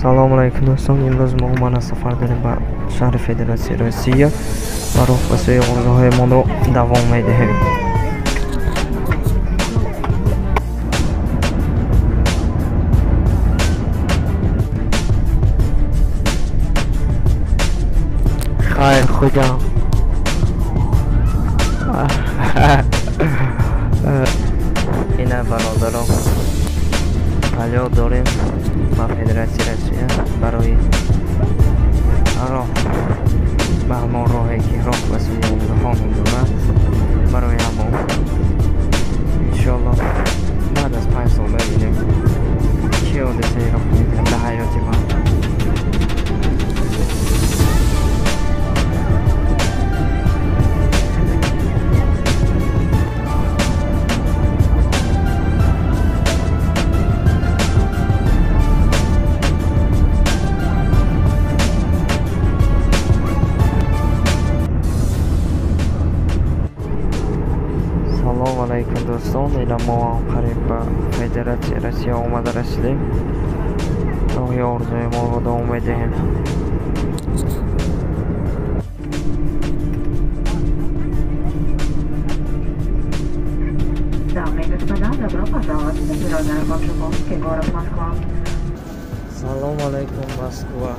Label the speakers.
Speaker 1: Салом алайкум дӯстон, имрӯз мо омада сафар дорем ба шаҳри Федератсияи Россия ва роҳ ба сӯи орзуҳоямонро давом медиҳем. Хайр худо. Ина бародарон, полёт дорем ба Федератсияи Россия барои роҳ ба ҳамон роҳе ки роҳ ба сӯи орзуҳо дорад, барои ҳамон иншоаллоҳ баъд аз 5 сол мебинем чӣ ҳодисае рух медиҳад дар ҳаёти ман. Салом алайкум дӯстон, ина мо ҳам қариб ба Федератсияи Россия омада расидем. Роҳи орзуи моро давом медиҳем.
Speaker 2: Дамы и господа, добро пожаловать в международный аэропорт Жуковский, город Москва.
Speaker 1: Салом алайкум, Москва.